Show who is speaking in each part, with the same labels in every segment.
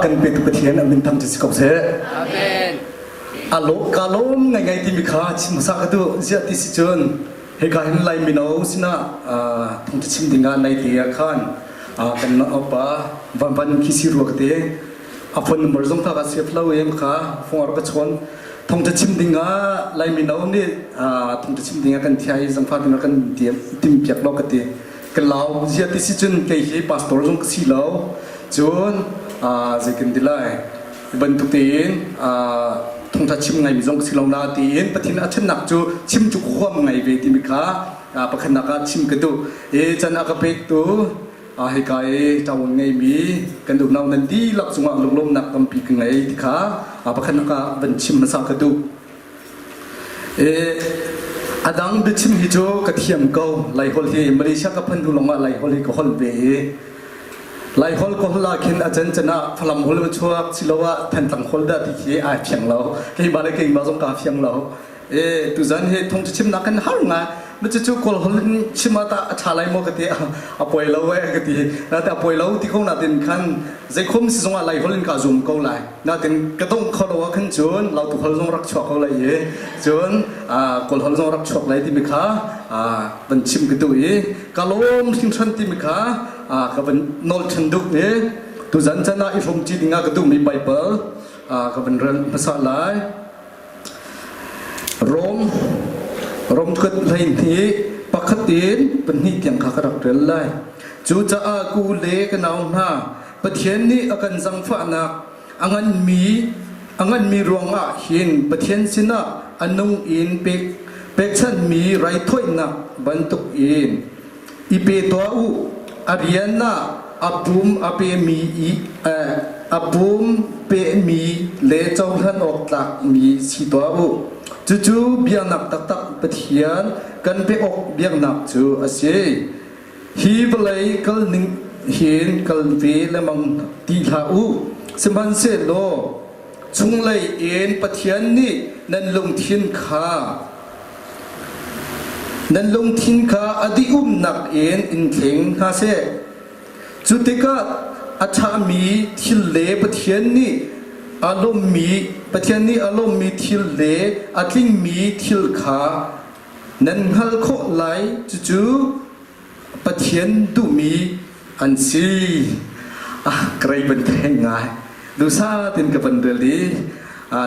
Speaker 1: kan petu Pathian a min thang si ko seh.
Speaker 2: Amen.
Speaker 1: A lo ka lawm ngaingai timi kha chim hmasa ka duh. Ziah ti si cun hika hin Lai mino sinah thawngṭha chim dingah nai te ah khan kan upa van van khi si rua ka te a phone number zong kha ka save lo em kha phone ar ka chawn thawngṭha chim dingah Lai mino nih thawngṭha chim dingah kan thia i zangfa tin kan tim piak lo ka ti. Ka lau zia ti si cun kei hi pastor zong ka si lo. Cun zeitin ti lai bantuk tein thawngṭha chim ngaimi zong ka si lo na tiin Pathian a ṭhatnak cu chim cu ka huam ngai ve timi kha pakhatnak ah chim ka duh. I can a ka pektu hika i ṭawng ngeimi kan unau nan dihlak cungah lunglawmhnak tampi ka ngei ti kha pakhatnak ah van chim hmasa ka duh. A dang biachim hi cu ka thiam ko. Laiholh hi Malaysia ka phanh hnu lawngah Laiholh hi ka holh ve i Laiholh ka holh ah khin a cancan ah Falam holh a chuak siloah Thantlang holh dah ti khi ai fiang lo. Keimah le keimah zong kaa fiang lo. E tuzan hi thong chimnak kan har ngai. Ma cucu Kawl holh in chim ah tah a ṭha lai maw ka ti a poi lo e ka ti. Natin a poi lo ti ko natin khan zeikhom si zongah Laiholh in kaa zuam ko lai. Natin ka dongh kho lo ah khan cun lautu hol zong rak chuak ko lai i cun kawl hol zong rak chuak lai timi kha van chim ka duh i ka lawm hringhran timi kha ka van nawl ṭhan duh i tuzan chan ah i hrawmṭi dingah ka duhmi Bible ka van rel hmasa lai. Rom Rom kut 12 pakhat in pahnih tiang kha ka rak rel lai. Cucaah ku le ka nau hna Pathian nih a kan zangfahnak a nganmi a nganmi ruangah hin Pathian sinah a nung in pek pekchanhmi raithawinak bantuk in i pe tuah u. A rian ah a pum a pemi i a pum pehmi le cohlan awk tlakmi si tuah u. Cucu biaknak taktak Pathian kan pek awk biaknak cu a si. Hi vawlei kalning hin kal ve lengmang ti hlah u. Sihmanhsehlaw chunglei in Pathian nih nan lungthin kha nan lungthin kha a dihumnak in in thleng hna seh. Cu tikah a ṭhami thil le Pathian nih a lawmmi Pathian nih a lawmmi thil le a tlingmi thil kha Nan hngalh khawh lai cucu Pathian duhmi an si. Ah, ka rei ban theng ngai. Dusa tin ka van rel i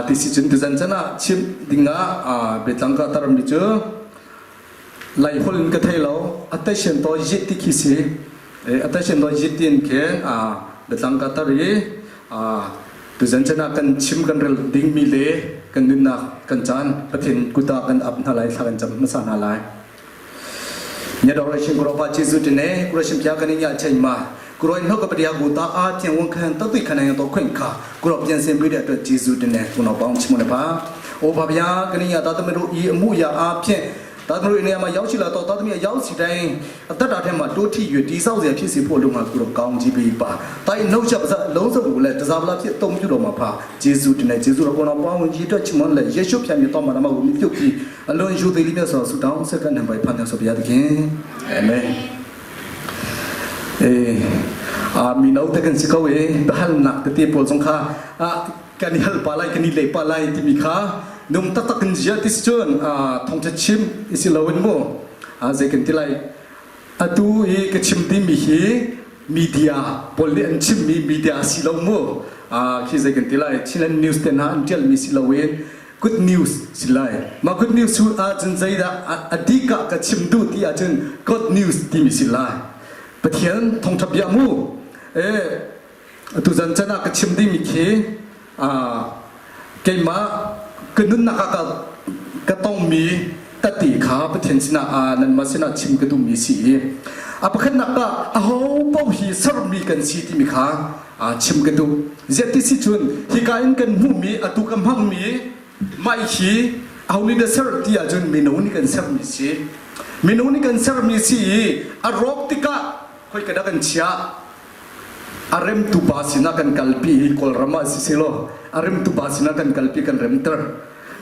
Speaker 1: ti si cun tuzan chan ah chim dingah biatlang ka tarmi cu Laiholh in ka thei lo attention to yit ti khi si attention to yit tin khin biatlang ka tar i Tuzan chan ah kan chim kan rel dingmi le kan nunnak kan caan Pathian kut ah kan ap hna lai thla kan cam hmasa hna lai. Adoration kuro pa Jesu tene kuro shim pya kan inya chai ma kuro in ka padia gu ta a tiang wang khan ta tui khan yang to khoin kha kuro pian sem bi de to Jesu tene kuno paung chimu ne pa o pa pya kan inya ta ta me ro i mu ya a pye တာသမီးနေရာမှာရောက်ရှိလာတော့တာသမီးရောက်စီတိုင်းအသက်တာထဲမှာတိုးထိ၍တိဆောက်เสียဖြစ်စီဖို့လုံမှာကိုတော့ကောင်းကြီးပေးပါ။တိုင်းနှုတ်ချက်ပါစလုံးစုံကိုလည်းတစားပလားဖြစ်အသုံးပြုတော်မှာပါ။ဂျေဇုတင်တဲ့ဂျေဇုတော်ကိုတော့ပေါင်းဝင်ကြီးအတွက်ချမွန်လက်ယေရှုဖျံမြေတော်မှာနမကိုမြုပ်ပြီးအလွန်ယူသေးလေးမြတ်စွာဆုတောင်းဆက်ကနံပါတ်ဖန်ဆဘုရားသခင်။အာမင်။အေးအာမီနောတကန်စကောေဘဟလနတတိပေါ်ဆုံးခါအာ kan i hal pa lai kan i leh pa lai timi kha nung taktak in zia ti si cun thawngṭha chim i si loin mu zei kan ti lai atu i ka chim timi hi media pawl nih an chimmi media si lo mu khi zei kan ti lai Chinland News te hna an ṭialmi si loin good news si lai mah good news cu ahcun zeidah a dik ah ka chim duh ti ahcun God news timi si lai Pathian thawngṭha bia mu eh Tuzan chan ah ka chim dingmi khi keimah ka nunnak ah ka, ka tongmi tati kha Pathian sinah nanmah sinah chim ka duhmi si i a pakhatnak ah aho paoh hi sermi kan si timi kha chim ka duh. Ziah ti si cun hika in kan hmuhmi atu ka hmangmi mah hi aho nih dah ser ti ahcun mino nih kan sermi si. Mino nih kan sermi si i a rawk tikah khoi ka dah kan chiah A remtu pa sinah kan kalpi hi Kawlram ah siselaw a remtu pa sinah kan kalpi kan remter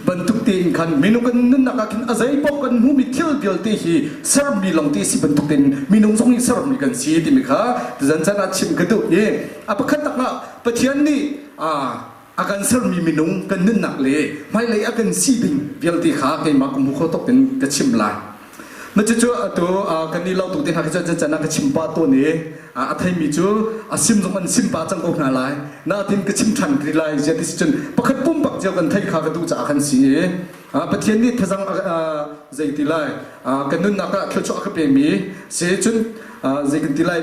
Speaker 1: bantuk tein khan minung kan nunnak ah khin a zeipaoh kan hmuhmi thil vialte hi sermi lawngte si bantuk tein minung zong hi sermi kan si timi kha tuzan chan ah chim ka duh i a pakhat tak ah. Pathian nih a kan sermi minung kan nunnak le hmailei a kan si ding vialte kha keimah ka hmu kho tuk in ka chim lai. Na cucu atu kan i lo tu te hna khi cun can ah ka chim pah tawn i a theimi cu a sim zong an sim pah cang ko hna lai. Natin ka chim ṭhan rih lai zia ti si cun pakhat pumpak cio kan theih kha ka duh caah kan si i Pathian nih thazang zei ti lai kan nunnak ah thluachuah a ka pemi si cun zei kan ti lai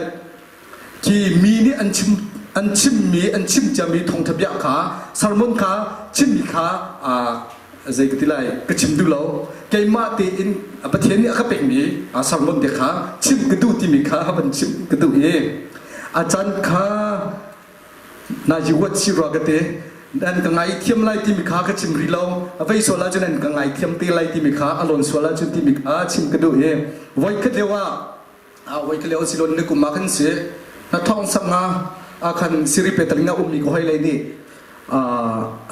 Speaker 1: khi mi nih an chim an chimmi an chim ciami thawngṭha bia kha sermon kha chimmi kha zei ka ti lai ka chim duh lo keimah tein Pathian nih a ka pekmi sermon te kha chim ka duh timi kha van chim ka duh i a caan kha na yiwat si rua ka ti nan ka ngaithiam lai timi kha ka chim rih lo a vei sual ahcun nan ka ngaithiam te lai timi kha a lawn sual ahcun timi kha chim ka duh i voi khat lio ah voi khat lio si lon ni kum ah khan si na thong sang ah khan siri petaling a ummi ka hoi lei nih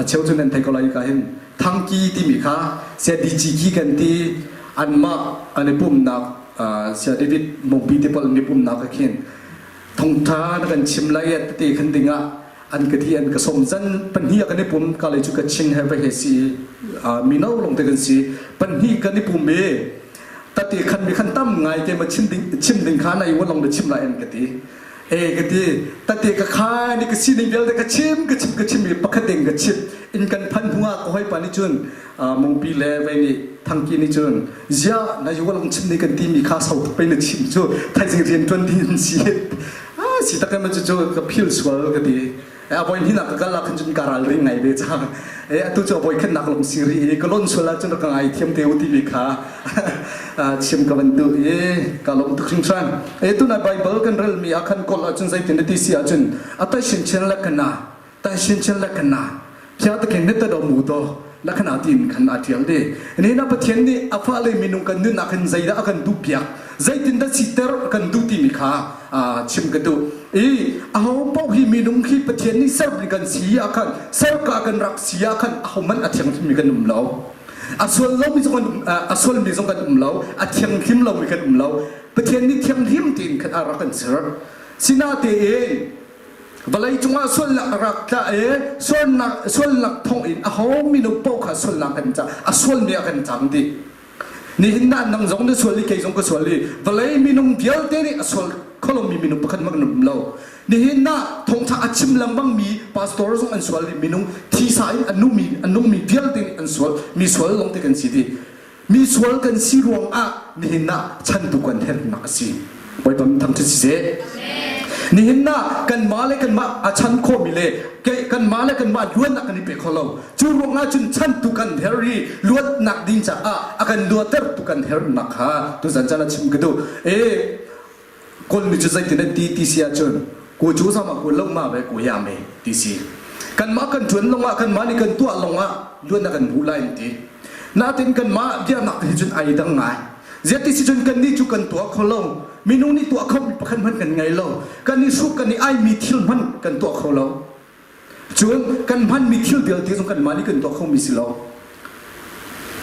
Speaker 1: a cheu cu nan thei ko lai ka hin thangki timi kha sia DG ki kan ti anmah an i pumnak sia David mongpi te pol an i pumnak ah khin thongtha na kan chim lai ya tete khan dingah an ka thi an ka som zan pahnih ah kan i pum ka lei cu ka chin he va he si mino long te kan si pahnih kan i pum i tate khan mi khan tam ngai ke ma chim ding chim ding kha na i long na chim lai an ka ti e ka ti tate ka kha ni ka sining vialte ka chim ka chim ka chim i pakhat ding ka chim in kan phan hnuah ka hoi pa nih cun mungpi le vei nih thangki nih cun zia na yu long chim ni kan ti mi kha sau tuk pei na chim cu thaizing rian tuan ding in si ah si tak ma cu cu ka phil sual ka ti a voi hin ka kal ah khan cun ka ral ring ngai ve cang e atu cu a voi khat nak long si ri i ka lon sual ah cun ka ngai thiam te u ti mi kha chim ka van tu i ka lom tuk hringhran e tuna bible kan rel mi ah khan kol ah cun zeitin ti si ah cun atai shin chen la kana tai shin chen la kana phia te khin ne ta do mu do la khana tin khan a tial de ni na pathian nih a fa le minung kan nun ah khan zeidah a kan duh piak zeitin dah siter kan duh timi kha chim ka duh i aho paoh hi minung hi pathian nih sermi kan si ah khan serka kan rak si ah khan ahohmanh a thianghlimmi kan um lo a sual lomi zong kan a sualmi zong kan um lo a thianghlim lomi kan um lo pathian nih thianghlim tein khan a rak kan ser sinatein vawlei cungah sualnak a rak tla i sualnak sualnak thawngin aho minung paoh kha sualnak kan cang a sualmi ah kan cang dih nihin na nang zong na sual i kei zong ka sual i vawlei minung vialte nih a sual kholomi minung pakhat hmanh kan um lo nihin na thawngtha a chim lengmang mi pastor zong an sual i minung thisa in a nungmi a nungmi vialte nih an sual mi sual lawngte kan si ti mi sual kan si ruangah nihin ah chantu kan herhnak a si Bawipa min thangṭhat siseh. Nihin ah kanmah le kanmah a chan khawhmi le kanmah le kanmah luatnak kan i pe kho lo. Cu ruangah cun chantu kan her i luatnak ding caah a kan luatertu kan hernak kha tuzan caan ah chim ka duh. E Kawl mi cu zeitin an ti ti si ahcun ku cu sama ku lo ma ve ku ya me ti si. Kanmah kan ṭuan longah kanmah nih kan tuah longah luatnak kan hmu lai an ti. Natin kanmah biaknak hi cun ai dang ngai. Ziati si cun kannih cu kan tuah kho lo. Minung nih tuah khomi pakhat hmanh kan ngei lo. Kan i hruk kan i aimi thil hmanh kan tuah kho lo. Cun kan hmanmi thil vialte zong kanmah nih kan tuah khomi si lo.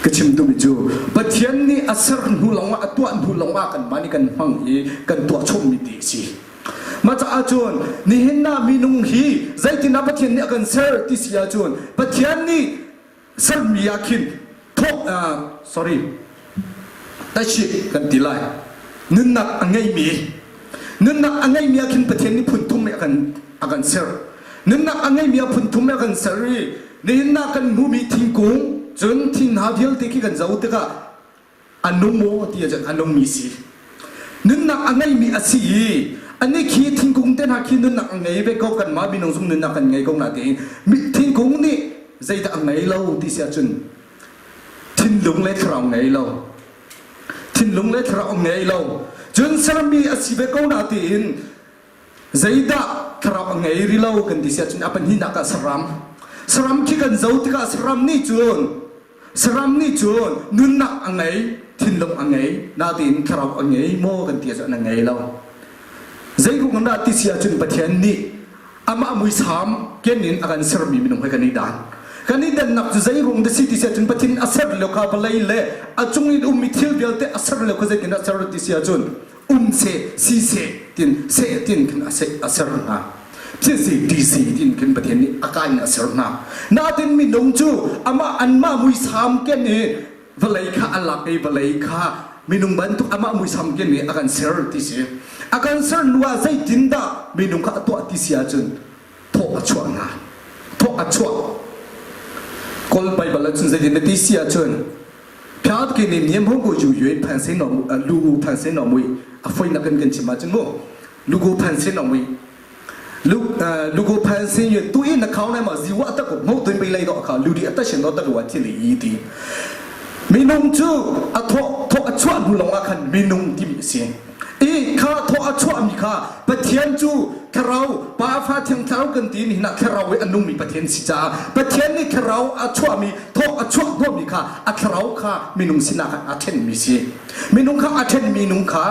Speaker 1: Ka chim duhmi cu Pathian nih a ser hnu lawngah a tuah hnu lawngah kanmah nih kan hmang i kan tuah chommi ti a si. Mah caah cun nihin ah minung hi zeitindah Pathian nih a kan ser ti si ahcun Pathian nih sermi ah khin thawk sorry tashi kan ti lai nunnak a ngeimi nunnak a ngeimi ah khin Pathian nih phun thum a kan a kan ser nunnak a ngeimi ah phun thum a kan ser i nihin ah kan hmuhmi thingkung cun thing hna vialte khi kan zoh tikah a nung maw ti ahcun a nungmi si nunnak a ngeimi a si i ani khi thingkung te hna khi nunnak a ngei ve ko kanmah minung zong nunnak kan ngei ko na tiin thingkung nih zeidah a ngei lo ti si ahcun thinlung le thlarau ngei lo thinlung le thlarau ngei lo cun sermi a si ve ko na tiin Zeidah thlarau a ngei rih lo kan ti si ahcun a pahnihnak ah saram. Saram khi kan zoh tikah saram nih cun saram nih cun nunnak a ngei, thinlung a ngei, nain thlarau a ngei maw kan ti ahcun a ngei lo. Zeiruang dah ti si ahcun Pathian nih amah muisam ken in a kan sermi minung he kan i dan. Kan i dannak cu zeiruang dah si ti si ahcun Pathian a ser lio kha vawlei le a cung in ummi thil vialte a ser lio kha zeitin a ser ti si ahcun um seh si seh tin seh tin khin a ser hna. Thilsi DC tiin khin Pathian nih a ka in a ser hna. Natin minung cu amah anmah muisam ken i vawlei kha a lak i vawlei kha minung bantuk amah muisam ken i a kan ser ti si. A kan ser hnu ah zeitindah minung kha a tuah ti si ahcun thawh a chuah hna. Thawh a chuah. Kawl Baibal ahcun zeitin na ti si ahcun Phiat ke nih niam hong ko yu yue phan se no lu gu phan se no mui a foi nak in kan chim ahcun mu lu gu phan se no mui lu lu gu phan se yue tu i na khau lai ma ziwa ta ko mo tuin bei lai do kha lu di ata shin do ta ruwa thi le yi ti minung cu a thawh thawh a chuah hnu lawng ah khan minung timi a si i kha thawh a chuahmi kha Pathian cu thlarau Pa Fa Thiang Thlarau kan ti ni hinah thlarau i a nungmi Pathian si caah Pathian nih thlarau a chuahmi thawh a chuah hnawhmi kha a thlarau kha minung sinah khan a ṭhenmi si. Minung kha a ṭhenmi nung kha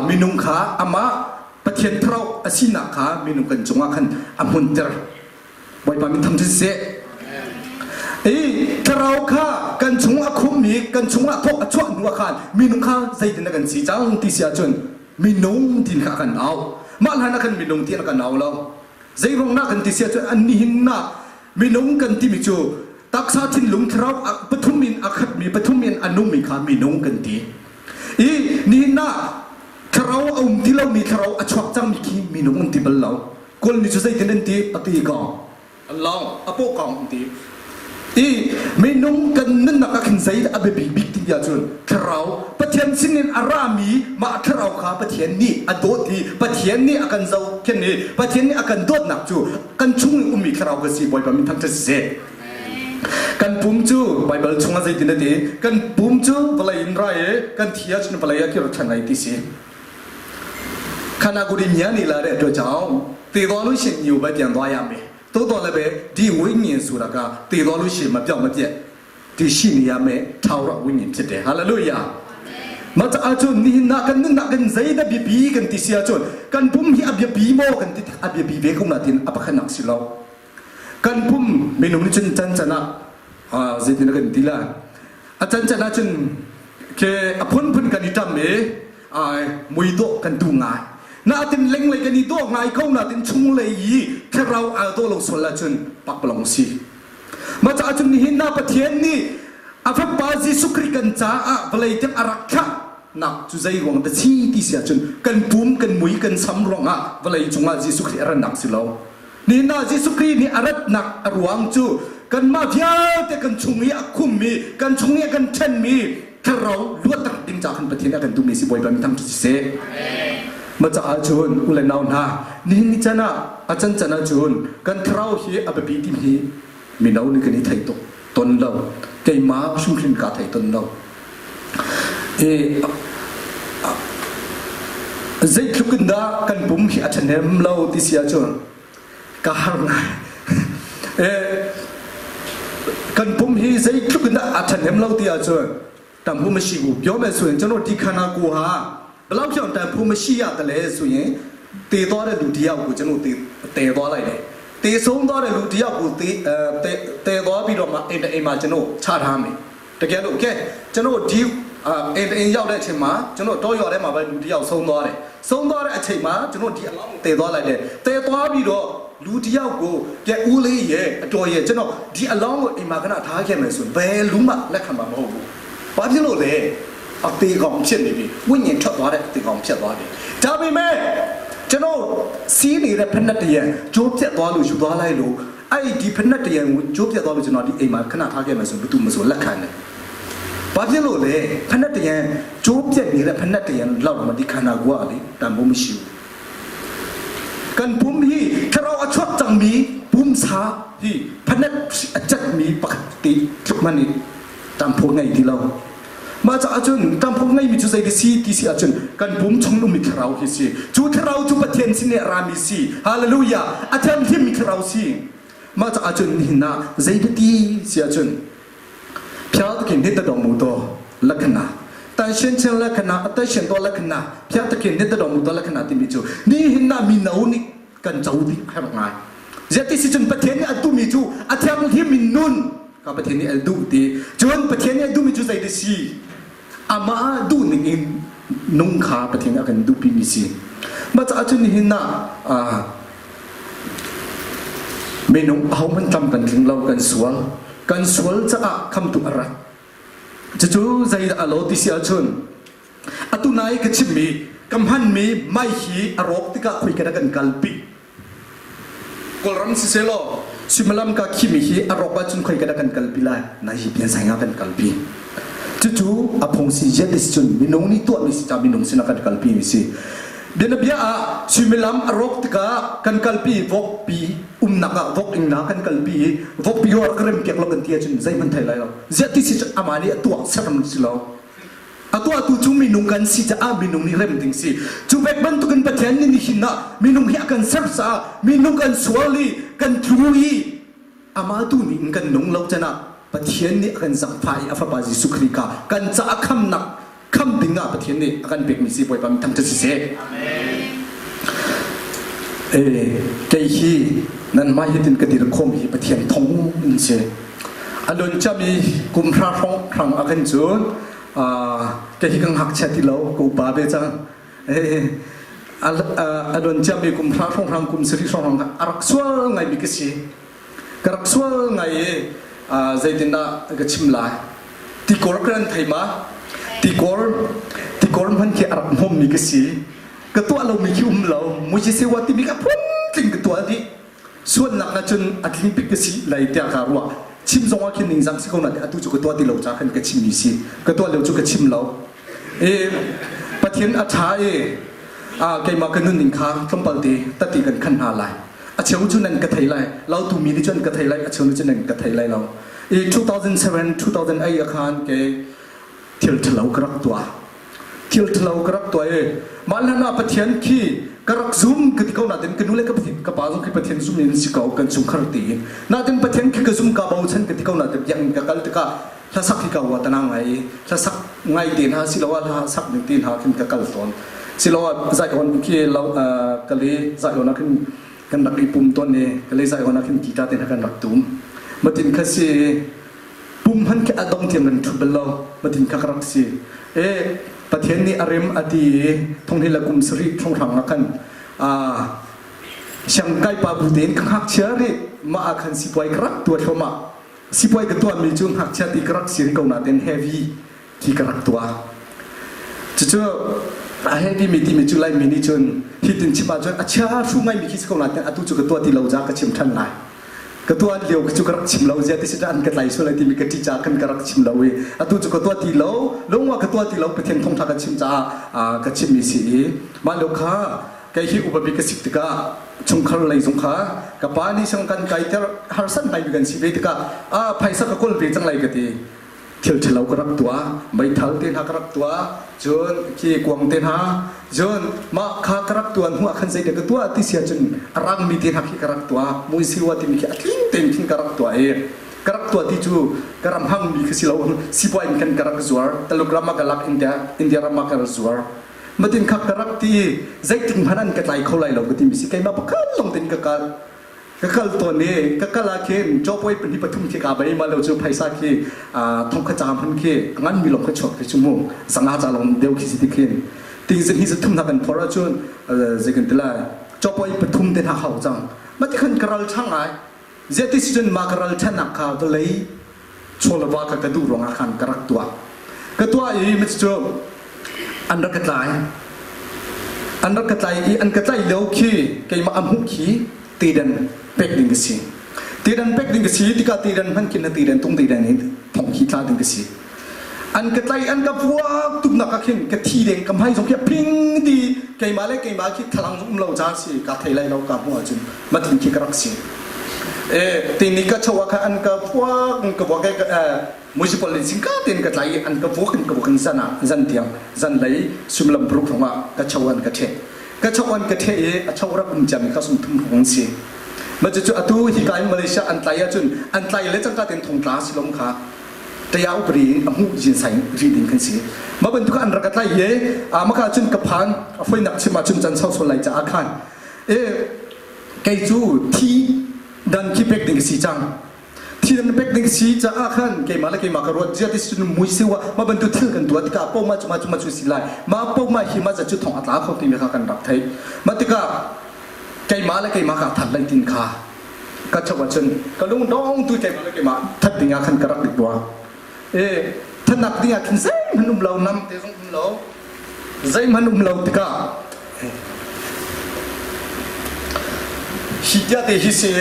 Speaker 1: minung kha amah Pathian thlarau a sinak kha minung kan cungah khan a hmunter. Bawipa min thangṭhat siseh. I thlarau kha kan chung a khummi kan chungah thawk a chuah hnu ah khan minung kha zeitin kan si cang ti si ahcun minung tin kha kan au. Mah hlan ah khan minung ti kan au lo. Zei ruang na kan ti si ahcun an nihin na minung kan timi cu taksa thinlung thlarau pathum in a khatmi pathum in a nungmi kha minung kan ti. I nihin ah thlarau a um ti lomi thlarau a chuak cangmi khi minung an ti bal lo. Kawl nih cu zeitin an ti a ti kong an lawng a paw kong an ti i minung kan nunnak ah khin zei a biapi bik ti ahcun thlarau Pathian sinin a rami mah thlarau kha Pathian nih a dawt i Pathian nih a kan zohkhenh i Pathian nih a kan dawtnak cu kan chung i ummi thlarau kan si Bawipa min thangṭhat siseh kan pum cu Baibal chungah zeitin a ti kan pum cu vawlei in ra i kan thi ahcun vawlei ah kir ṭhan lai ti si ခန္ဓာကိုယ်ဒီမြန်နေလာတဲ့အတွက်ကြောင့်သေသွားလို့ရှိရင်ညိုပဲပြန်သွားရမယ်သို့တော်လည်းပဲဒီဝိညာဉ်ဆိုတာကသေသွားလို့ရှိရင်မပြောက်မပြတ်ဒီရှိနေရမယ်ထာဝရဝိညာဉ်ဖြစ်တယ်ဟာလေလုယာမတ်အချုနိနာကန်နာကန်ဇိဒဘီဘီကန်တိစီအချုကန်ပုမ်ဟိအဘဘီမောကန်တိအဘဘီဘေကုနာတင်အပခနက်စီလော kan pum minung nih cun can can ah zeitin kan ti la a can can ah cun ke a phunphun kan i ṭam i mui dawh kan duh ngai natin lenglei kan i dawh ngai ko natin chunglei i thlarau aa dawh lo sual ahcun pakpalong si mah caah cun nihin na Pathian nih a fapa Jesuh Khrih kan caah vawlei tiang a rak thlah nak cu zei ruang dah si ti si ahcun kan pum kan mui kan sam ruangah vawlei cungah Jesuh Khrih a rannak si lo Nihin ah Jesuh Khrih nih a ratnak a ruang cu kanmah vialte kan chung i a khummi, kan chung i a kan ṭhenmi thlarau luatter ding ca khan Pathian a kan duhmi si Bawipa min thangṭhat siseh. Mah caah cun u le nau hna, nihin ni can ah a can can ahcun kan thlarau hi a biapi timi hi mino nih kan i thei tuk ton lo. Keimah hrimhrim kaa thei ton lo. Zeitluk in dah kan pum hi a ṭhahnem lo ti si ahcun ka har ngai. Kan pum hi zeitluk in dah a ṭhahnem lo ti ahcun တန်ဖိုးမရှိဘူးပြောမယ်ဆိုရင်ကျွန်တော်ဒီခန္ဓာကိုယ်ဟာဘယ်လောက်ကြောင့်တန်ဖိုးမရှိရတလဲဆိုရင်တည်သွားတဲ့လူတယောက်ကိုကျွန်တော်တည်တည်သွားလိုက်တယ်တည်ဆုံးသွားတဲ့လူတယောက်ကိုတည်အဲတည်တည်သွားပြီးတော့မှအိမ်တအိမ်မှာကျွန်တော်ချထားမယ်တကယ်လို့ကဲကျွန်တော်ဒီအိမ်တအိမ်ရောက်တဲ့အချိန်မှာကျွန်တော်တောရွာထဲမှာပဲလူတယောက်ဆုံးသွားတယ်ဆုံးသွားတဲ့အချိန်မှာကျွန်တော်ဒီအလောင်းကိုတည်သွားလိုက်တယ်တည်သွားပြီးတော့လူတယောက်ကိုပြက်ဦးလေးရဲ့အတော်ရဲ့ကျွန်တော်ဒီအလောင်းကိုအိမ်မှာခဏထားခဲ့မယ်ဆိုရင်ဘယ်လူမှလက်ခံမှာမဟုတ်ဘူး ဘာဖြစ်လို့လဲအသေးကောင်ဖြစ်နေပြီဝိညာဉ်ထွက်သွားတဲ့အသေးကောင်ဖြစ်သွားတယ်ဒါပေမဲ့ကျွန်တော်စီးနေတဲ့ဖက်နှက်တရံကျိုးပြတ်သွားလို့ယူသွားလိုက်လို့အဲ့ဒီဖက်နှက်တရံကိုကျိုးပြတ်သွားလို့ကျွန်တော်ဒီအိမ်မှာခဏထားခဲ့မယ်ဆိုဘယ်သူမှမဆိုလက်ခံတယ်ဘာဖြစ်လို့လဲဖက်နှက်တရံကျိုးပြတ်နေတဲ့ဖက်နှက်တရံလောက်တော့ဒီခန္ဓာကိုယ်ကလေတန်ဖိုးမရှိဘူး kan pum hi thlarau a chuak cangmi pumsa hi phanet a catmi pakhat te tluk man in ṭamphaw ngei ti lo mah caah cun ṭamphaw ngeimi cu zei si ti si ahcun kan pum chung ummi thlarau hi si cu thlarau cu Pathian sin i a rami si hallelujah a thianghlimmi thlarau si mah caah cun nihin ah zei ti si ahcun 飘的给你得到木多了可那，但先前了可那，但先多了可那，飘的给你得到木多了可那的米就，你那米脑你跟走的还不爱。Zeti si cun Pathian nih a duhmi cu a thianghlim in nun ka Pathian nih a duh ti cun Pathian nih a duhmi cu zei ti si amah duh ning in nung kha Pathian a kan duhpi mi si mah caah cun nihin ah. Minung ahohmanh tlam kan tling lo, kan sual. Kan sual caah khamtu a rat. Cucu zeidah a lo ti si ahcun atu nai ka chimmi ka hmanmi mai hi a rawk tikah khoika dah kan kalpi. Kawlram siselaw suimilam ka khimi hi a rawk ahcun khoika dah kan kalpi lai? Nai hi pian ah kan kalpi. Cucu a phung si ziat si cun minung nih tuahmi si ca minung sinah kan kalpi mi si. Bianabia ah suimilam a rawk tikah kan kalpi vokpi umnak ah vok ingna kan kalpi i vokpi rawk ka rem piak lo kan ti ahcun zeihmanh thei lai lo. Ziah ti si cun amah nih a tuah serm si lo. A tuahtu cu minung kan si caah minung nih rem ding si. Cu vek bantukin Pathian nih nihin ah minung hi a kan ser caah minung kan sual i kan tlu i amah tu nih in kan nung lo can ah Pathian nih a kan zaangfah i a fapa Jesuh Khrih kha kan caah khamnak kham ding ah Pathian nih a kan pekmi si Bawipa min thangṭhat siseh. Amen. Kei hi nanmah hi tin ka dir khawm hi Pathian thong in si. A lun cami kum hra hrawng hrang a kan cun kei hi ka ngakchia ti lo ka upa ve cang. A lun ciami kum hra hrawng hrang kum sarih hrawng hrang a rak sual ngaimi ka si. Ka rak sual ngai i zeitindah ka chim lai. Tikor ka ran thei ma? Tikor tikor hman khi a rak hmawmmi ka si. Ka tuah lomi khi um lo. Mujisewa timi ka phuntling ka tuah dih. Sualnak ah cun a tling bik ka si lai tiah kaa ruah. Chim zong ah khin ningzang si ko na atu cu ka tuah ti lo ca khan ka chimmi si. Ka tuah lio cu ka chim lo. I Pathian a ṭha i keimah ka nunning kha tlawmpal te tati kan khan hna lai. A cheu cu nan ka thei lai. Lautu mi nih cun ka thei lai. A cheu nih cun nan ka thei lai lo. I 2007 2008 ah khan ke thil ṭhalo ka rak tuah. Thil ṭhalo ka rak tuah i mah hlan ah Pathian khi ka rak zum ka ti ko nain ka nu le ka pa zong khi Pathian zum in si ko kan chungkhar ti. Nain Pathian khi ka zum ka bochan ka ti ko nain biakinn ka kal tikah hlasak hi ka uar tanang ngai i hlasak ngai te hna siloah hla sak ding te hna khin ka kal tawn. Siloah zaiawn khi lo kale zaiawn ah khin kan rak i pum tawn i kale zaiawn ah khin guitar te hna kan rak tum. Matin kha si pum hman khi a dong tiang kan ṭhu bal lo. Matin kha ka rak si. E Pathian nih a rem a ti i thonghni le kum sarih thonghrang ah khan siangkai pa bu tein ka ngakchia rih mah ah khan sipuai ka rak tuah thluahmah. Sipuai ka tuahmi cu ngakchia ti ka rak si rih ko nain heavy khi ka rak tuah. Cucu a heavy mi timi cu Laimi nih cun hitin chim ahcun a chia hru ngaimi khi si ko nain atu cu ka tuah ti lo ca ka chim ṭhan lai. Ka tuah lio cu ka rak chim lo zia ti si an ka tlai sual lai timi ka ṭih caah khan ka rak chim lo i atu cu ka tuah ti lo lungwa ka tuah ti lo Pathian thawngṭha ka chim caah ka chimmi si i mah lio kha kei hi upa bik ka si tikah chungkhar lei zung kha ka pa nih sang kan kaiter harsat ngai kan si ve tikah a phaisa ka kawl ve cang lai ka ti thil ṭhalo ka rak tuah meithal te hna ka rak tuah cun khi kuang te hna cun mah kha ka rak tuah hnu ah khan zeidah ka tuah ti sia cun a rangmi te hna khi ka rak tuah muisiwa timi khi a tling tein khin ka rak tuah i ka rak tuah ti cu ka ram hangmi khi si lo sipuai in khan ka rak zuar Taluk ram ah ka lak India India ram ah ka rak zuar Matin kha ka rak ti i zeitik hmanh an ka tlai kho lai lo ka timi si keimah pakhat lawng tein ka kal ka kal tawn i ka kal ah khin cawpawi pahnih pathum khi kaa bei ma lo cu phaisa khi thongkhat ca hman khi a nganmi lawng kha chuak khi cu mu zanga ca lawng deuh khi si ti khin ting zin hi zathum hna kan phor ahcun zei kan ti lai cawpawi pathum te hna hau cang mati khan ka ral ṭha ngai ziah ti si cun ma ka ral ṭhanak kha vawlei chawleva kha ka duh ruangah khan ka rak tuah ka tuah i cu an rak ka tlai an rak ka tlai i an ka tlaih lio khi keimah a hmuh khi tedan pek ding ka si tedan pek ding ka si tikah tedan hman khin na tedan tung tedan in thong khi tla ding ka si an ka tlai an ka vuak tuknak ah khin ka thi deng ka hmai zong khi a phing ti keimah le keimah khi thalang um lo ca si ka thei lai lo ka hmuh ahcun mathin khi ka rak si e tini ka cho ah khan an ka vuak an ka vuak municipal in singka ten ka tlai an ka vuak an ka vuak in zan ah zan tiang zan lei sumlam bruk rong ah ka cho an ka the ka cho an ka the i a cho rak um ciami kha sum thum rong si ma cu atu hi ka in Malaysia an tlai ahcun an tlai le cangka ten thong tla si lom kha taya upri in a hmuh jin sai ri ding kan si ma bantuk an rak tlai ye a maka cun ka phan a foinak chim ah cun chan sau sol lai ca ah khan e kei cu thi dan khi pek ding si cang thi dan pek ding si caah khan keimah le keimah ka ruat zia ti sun mui siwa ma bantu thil kan tuah tikah po ma cu ma cu ma cu si lai ma po ma hi ma za cu thong a tla kho timi kha kan rak thei ma tikah keimah le keimah ka that lai tin kha. Ka chok ahcun ka lung dong tu keimah le keimah that ding ah khan ka rak dik rua. E thatnak ding ah khin zeihmanh um lo nam te zong um lo zeihmanh um lo tikah hi tia te hi si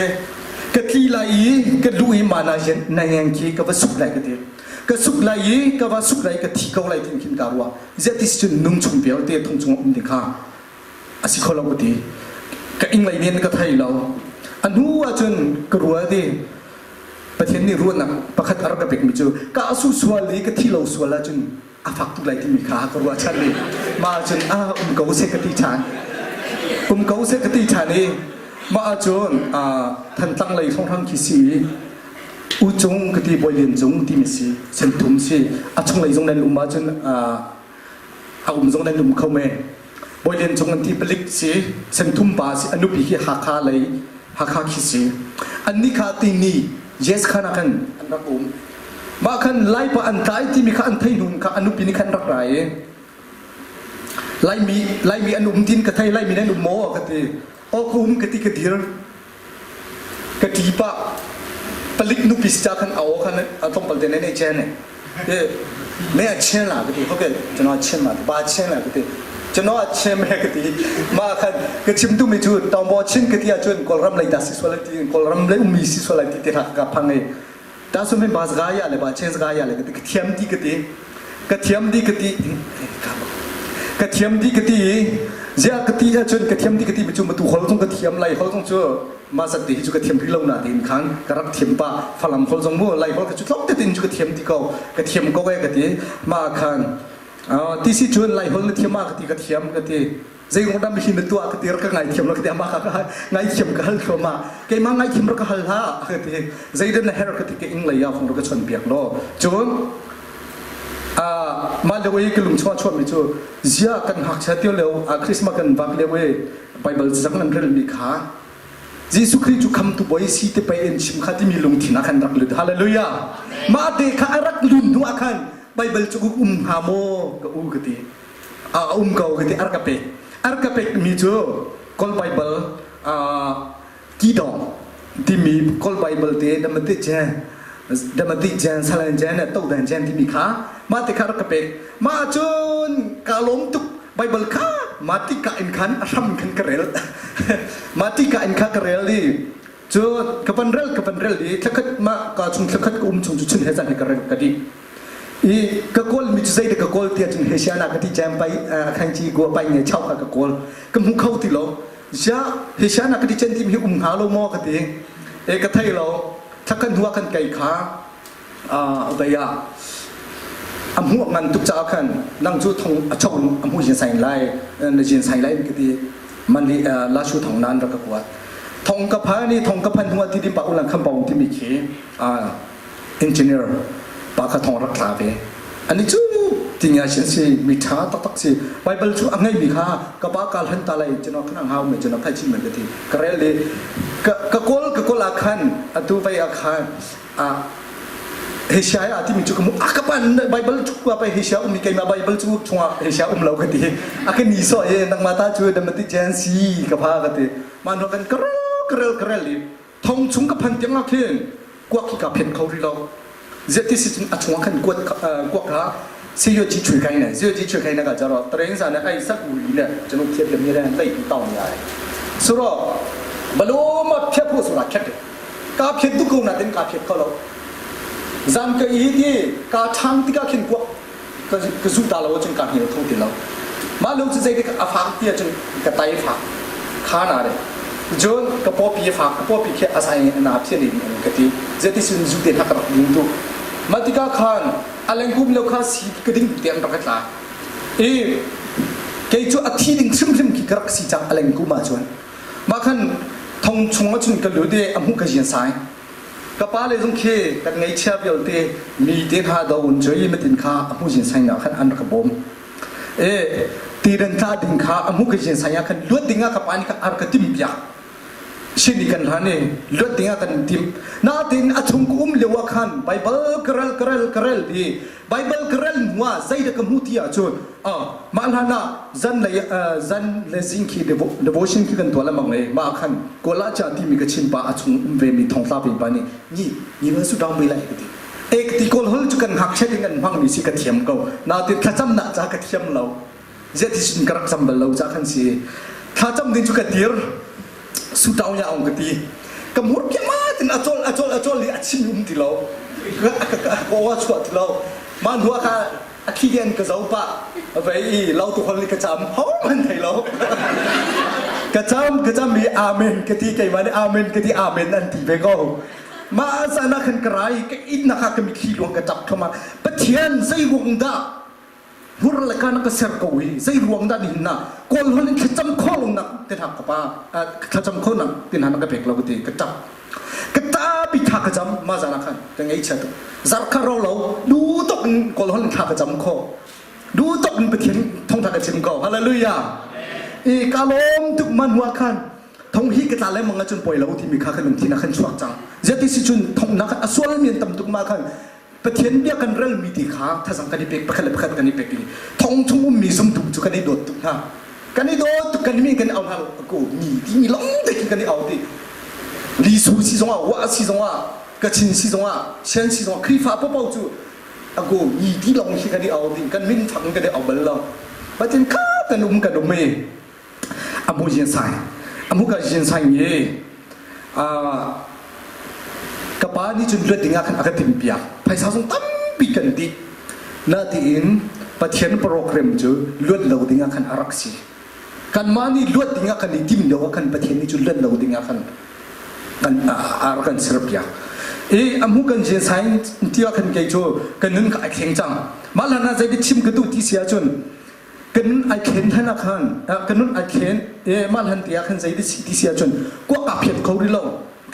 Speaker 1: ka tli lai i ka lu i mana na yang khi ka va suk lai ka ti ka suk lai i ka va suk lai ka thi ko lai tin khin ka ruah ziah ti si cun nung chung vialte thong chung um ding kha a si kho lo ka ti ka ing lei men ka thei lo a hnu ahcun ka rual ti Pathian nih ruahnak pakhat a rak ka pekmi cu ka su sual i ka thi lo sual ahcun a fak tuk lai timi kha ka ruah ṭhan i mah ahcun a um ko seh ka ti ṭhan um ko seh ka ti ṭhan i mah ahcun Thantlang lei hrawnghrang khi si i U Cung ka ti Bawi Lian Cung timi si Senthum si a chunglei zong nan um ahcun a um zong nan um kho men Bawi Lian Cung an ti palik si Senthum pa si a nupi khi Hakha lei Hakha khi si annih kha tini Yes khan ah khan an rak um mah khan Laipa an tlai timi kha an thei hnu kha a nupi nih khan rak ra i Laimi Laimi an um tin ka thei Laimi nan um maw ka ti aw ka um ka ti ka dir ka ṭi pah palik nupi si ca khan a aw khan a tlawmpal te ne chen ne me a chen la ka ti okay chano chen ma ba chen la ka ti chano a chen me ka ti ma khan ka chim tu mi chu tawngbo chin ka ti ahcun kawlram lei ta si sual ti kawlram lei ummi si sual ti te ka phang ei ta su min ba zga ya le ba chen zga ya le ka ti ka thiam ti ka ti ka thiam di ka ti ka thiam di ka ti zia ka ti ahcun ka thiam di ka ti mi cu matu hol zong ka thiam lai hol zong cu ma zat te hi cu ka thiam rih lo na tiin khan ka rak thiam pa falam hol zong mu lai hol ka cu tlok te tin cu ka thiam ti ko ka thiam ko e ka ti ma khan ti si cun lai hol na thiam ma ka ti ka thiam ka ti zei rong dam hi na tuah ka ti ka ngaithiam lo ka ti amah ka ngaithiam ka hal thluahmah keimah ngaithiam rak ka hal hlah ka ti zeidah na herh ka ti ka ing lei ah fung ka chon piak law cun mah lio i ka lung chuah chuahmi cu zia kan ngakchia tio lio Christmas kan vak lio i Bible cazang an relmi kha Jesuh Khrih cu khamtu bawi si te pei in chim kha timi lungthin ah khan rak lut hallelujah mah te kha a rak lun hnu ah khan Bible cu um hnga maw ka u ka ti a um ko ka ti ar ka pek ar ka pek mi cu Kawl Bible kidong timi Kawl Bible te damati chen damati chen salan chen le todan chen timi kha mah te kha rak ka pek mah cun ka lawm tuk Bible kha mah ti ka in khan a hram khan ka rel mah ti ka in kha ka rel i cu ka van rel ka van rel i thlakhat mah ka chung thlakhat ka um chung cu chun he zan he ka rel ka di i ka kawl mi cu zei ka kawl tiah cun he siana ka ti jam pai khan chi go pai nge chau kha ka kawl ka hmu kho ti lo ya he siana ka ti chen tim hi um hnga lo maw ka ti e ka thei lo thlakhan hua kan kai kha vei ah a hmuh ngan tuk caah khan nang cu thong a chok a hmu jin sain lai na jin sain lai ka ti man li la shu thong nan rak ka kuat thong ka phan i thong ka phan hnuah ti dim pa ulang kham paung timi khi engineer pa kha thong rak tla ve ani cu tinga shin si mi tha taktak si bible chu a ngei mi kha ka pa kal han ta lai chano khan hau me chano phai chi me ka ti ka rel li ka ka kol ka kol a khan atu vai a khan a Asia a timi cu ka mu a ka pan Bible chu ka pai Asia um keimah Bible chu chungah Asia um lo ka ti a ka ni so ye nangma ta chu damati chen si ka pha ka ti man ho kan karel karel karel i thong chung ka phan tiang ah khin kuak hi ka phen kho rih lo zeti si cun a chungah khan kuat kuak kha siyo ji chui kai ne siyo ji chui kai na ka jaro train sa ne ai sak u le chanu thiat le mi le lei tu taw ni ai suro balo ma phiat hu sura khet ka phiat du ko na tin ka phiat kho lo zan ka i ti ka thang ti ka khin kuak ka ka zu ta lo cun ka hngil kho ti lo mah lo cu zei dik a fak ti ahcun ka tai fak kha na re cun ka pawpi a fak ka pawpi khi a sai na phian in ka ti zeiti sin zu te hna ka rak ding tu mah tikah khan a lengkum lo kha si ka ding te an rak tla i kei cu a thi ding hrimhrim khi ka rak si cang a lengkum ah cun mah khan thong chung ah cun ka lut i a hmuh ka jian sai Ka pa le zong khi kan ngaihchia vialte mi te hna do un choi matin kha a hmu jin sang khan an rak bawm. E ti ren tla ding kha a hmu ka jin sang khan luat ding ah ka pa nih kha ar ka tim piak. Shin i kan hlan i luat dingah kan tim. Natin a chung ka um lio ah khan Baibal ka rel ka rel ka rel i Baibal ka rel hnu ah zeidah ka hmuh ti ahcun mah hlan ah zan le zan le zing khi devotion khi kan tuah lengmang i mah ah khan kawl ah ca timi ka chin pa a chung um ve mi thongtla ve pa nih ni ni va su down ve lai ka ti. Ek ti kawl hol cu kan ngakchiat in kan hmang mi si ka thiam ko. Natin thlacamnak ca ka thiam lo. Ziah ka rak cam bal lo ca khan si. Thlacam ding cu ka dir. Su taung ya ong ka ti. Ka mur ke ma tin a chol a chol a chol i a chim um ti lo. Ka wa chuah ti lo. Ma hnu ka a khi gen ka zo pa vei i lo tu hol ni ka cham ho man thei lo. Ka cham ka cham i amen ka ti keimah nih amen ka ti amen an ti ve ko. Ma sana khan ka rai ka inn na kha ka mitthli luang ka tap thoma Pathian zei ruang dah hur le ka na ka ser ko hi zei ruang dah nihin na kawl hol in thlacam kho lo nak te hna ka pa thlacam kho nak te hna na ka pek lo ka ti ka tap ka tapi tha ka cam ma zana khan ka ngei chia tu zar kha ro lo du tok in kawl hol in thla ka cam kho du tok in pathian thong tha ka chim ko hallelujah i ka lawm tuk man hua khan thong hi ka tla le mang cun poi lo timi kha kan lungthin ah khan chuak cang zeti si cun thong nak a sual mi an tam tuk ma khan Pathian bia kan relmi ti kha thazang kan i pek pakhat le pakhat kan i pek i thong chung ummi zumtu cu kan i dawt tuk hna. Kan i dawt tuk kan mi kan i au hna lo ko mi ti mi long te khi kan i au ti. Lisu si zongah wa si zongah Kachin si zongah Shan si zongah Khrihfa popo cu ago mi ti long khi kan i au ding kan min fang kan i au bal lo. Pathian kha kan um kan um i amu jin sai amu ka jin sai nge ka pa nih cun luat dingah khan a ka timhpiak phaisa zong tampi kan dih natiin Pathian program cu luat lo dingah khan a rak si kanmah nih luat dingah kan i tim lio ah khan Pathian nih cun luat lo dingah khan kan a rak kan serpiak i a hmu kan jin sain ti ah khan kei cu ka nun ka ai thleng cang mah hlan ah zei chim ka duh ti si ahcun kan nun ai thlen hlan ah khan kan nun ai thlen e mah hlan te ah khan zei ti si ahcun kuak kaa phiat kho rih lo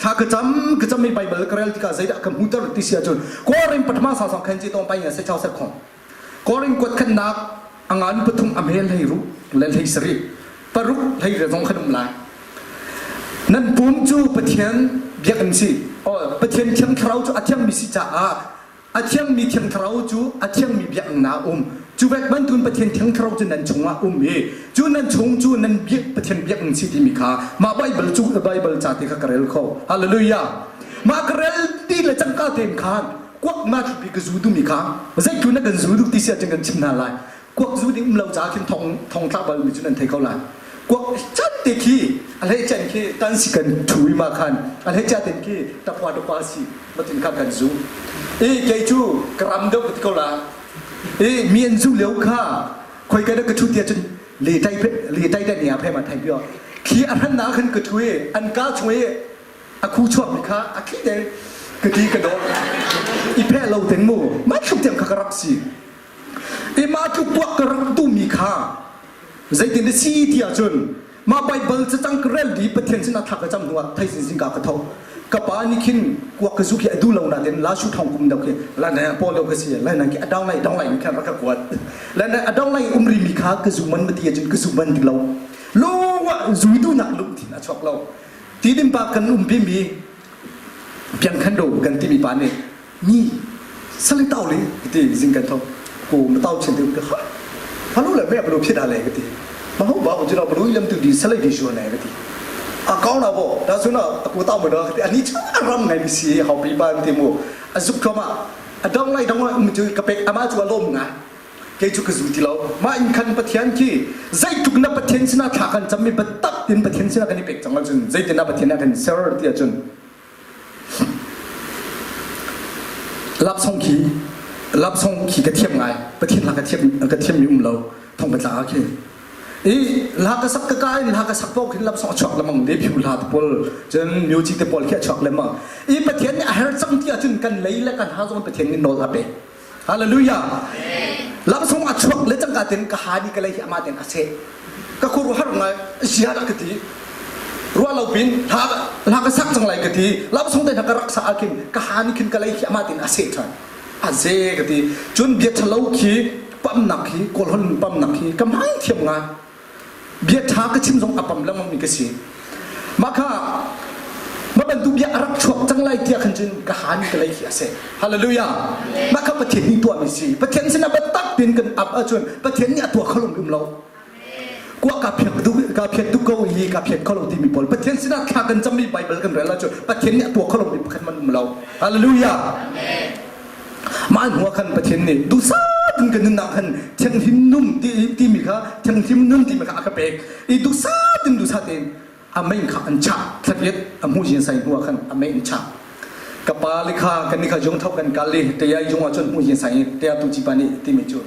Speaker 1: thla ka cam ka cam i Bible ka rel tikah zeidah ka hmuter ti si ahcun Korin pathma sa song khan chi tong pai nga se chau se khong Korin kuat khatnak angan pathum a mel hlei ru le hlei sari paruk hlei re zong khan um lai nan pum cu Pathian biakinn si Pathian thiang thlarau cu a thiangmi si caah A thiangmi Thiang Thlarau cu a thiangmi biakinn ah um. Cu vek bantukin Pathian Thiang Thlarau cu nan chungah um i cu nan chung cu nan biak Pathian biakinn si timi kha mah Baibal cu Baibal ca te kha ka rel kho. Hallelujah. Mah ka rel ti le cangka tein khan kuak ma thlipi ka zu dumi kha zeitu na kan zu duh ti si ahcun kan chim hna lai. Kuak zu ding um lo caah khin thong thong tla bal mi cu nan thei ko lai. Kuak chan te khi a hlei chan khi tan si kan thu i ma khan a hlei cha ten khi tapwa tapwa si matin kha kan zu. I kei cu ka ram deuh ka ti ko la. I mi an zu lio kha khoi ka ka thu tia cun le tai le tai tai nia phe ma thai pio. Khi a hran na khan ka thu i an ka chung i a khu chuak mi kha a khi deng ka ti ka dor. I phe lo ten mu ma thluk tiang kha ka rak si. Imah tluk puak ka rak duhmi kha zeitin na si ti ahcun mah Baibal cacang ka rel di Pathian sinah thla ka cam hnuah thaizing zingka ka tho. Ka pa nih khin kuak ka zuk hi a duh lo nain la shu thong kum deuh khi la na paw deuh ka si lai nan khi a down lai down lai mi khan rak ka kuat. Lai na a down lai um ri mi kha ka zu man ma ti ahcun ka zu man ti lo. Lung ah zu duhnak lungthin a chuak lo. Ti dim pa kan umpi mi piang khan do kan timi pa nih mi sali tau li ti zing kan tho ko ma tau chen te ka ha halu le me blu phit ha le ka ti ma ho ba u jira blu lam tu di salai di shu ne ka ti a kaw na bo da su na ku tau ma da ka ti ani cha ram ngai mi si hau pi ban ti mu a zuk thoma a dong lai dong lai um chu ka pek ama chu a lom ngai kei chu ka zu ti lo ma in khan pathian khi zeitluk na pathian sina thla kan cham mi batak tin pathian sina kan i pek chang ahcun zeitin na pathian a kan ser ti ahcun Lapsong khi lapsong khi ka thiam ngai. Pathian hla ka thiam ka thiammi um lo. Thong ka tla ah khi. I hla ka sak ka ka in hla ka sak paoh khin lapsong a chuak lengmang le phiu hla te pawl cun music te pawl khi a chuak lengmang. I Pathian nih a her cang ti ahcun kan lei le kan ha zong Pathian nih nawl a pek. Hallelujah. Lamsong a chuak le cangka ten ka ha ni ka lei hi ama ten a seh. Ka khuaruahar ngai zia dah ka ti. Ruah lo pin hla hla ka sak cang lai ka ti. Lamsong te hna ka rak sa ah khin ka ha ni khin ka lei hi ama ten a seh ṭhan. A ze ka ti. Cun bia ṭhalo khi pamnak khi kawlhon pamnak khi ka hmang thiam ngai. Bia ṭha ka chim zong a pam lengmang mi ka si. Mah kha. bia a rak chuak cang lai tiah khan cun ka han ka lei khi a si. Hallelujah. Mah kha Pathian nih tuahmi si. Pathian sinah biatak tein kan ap ahcun Pathian nih a tuah kho lo um lo. Kua ka phiak duh ka phiat duh ko i ka phiat kho lo timi pawl Pathian sinah thla kan cammi Bible kan rel ahcun Pathian nih a tuah kho lomi pakhat man um lo. Hallelujah. Mah hnu ah khan Pathian nih duhsah in ka nunnak khan thianghlim num ti timi kha thianghlim nun timi kha a ka pek i duhsah in duhsah tein a mei kha an chah thlapiat a hmuh jin sai hnu ah khan a mei an chah ka pa le kha kan ni kha jung thok kan kal i te ai jung ah cun hmuh jin sai te tu chi pa nih timi cu